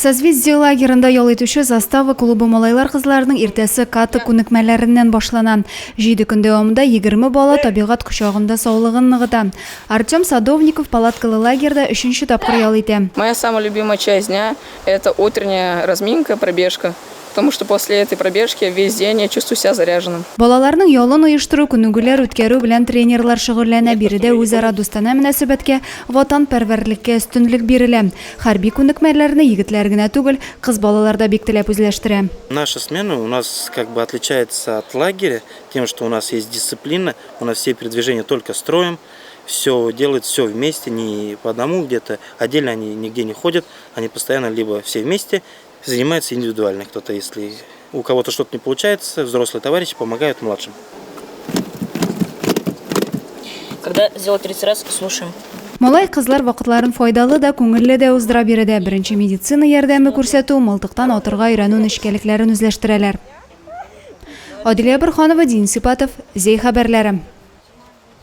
Созвездие лагерында ял итүче Застава клубы малайлар-кызларының иртәсе ката күнекмәләреннән башлана. Җиде көн дәвамында 20 бала табигать кочагында саулыгын ныгыта. Артем Садовников палаткалы лагерьда өченче тапкыр ял итә. Моя самая любимая часть дня, это утренняя разминка, пробежка. Потому что после этой пробежки весь день я чувствую себя заряженным. Балаларның ялын оештыру, күнегүләр үткәрү белән тренерлар шөгыльләнә. Биредә үзара дустанә мөнәсәбәткә, ватанпәрвәрлеккә өстенлек бирелә. Хәрби күнекмәләрне егетләр генә түгел, кыз балалар да бик теләп үзләштерә. Наша смена у нас как бы отличается от лагеря тем, что у нас есть дисциплина, у нас все передвижения только строем, все делают все вместе, не по одному где-то, отдельно они нигде не ходят, они постоянно либо все вместе, занимаются индивидуально кто-то, если у кого-то что-то не получается, взрослые товарищи помогают младшим. Когда сделал 30 раз, слушаем. Малай-кызлар вакытларын файдалы да, күңелле дә уздыра биредә. Беренче медицина ярдәме күрсәтү, мылтыктан атырга өйрәнү нечкәлекләрен үзләштерәләр. Адилә Борһанова, Денис Ипатов, Зәй хәбәрләре.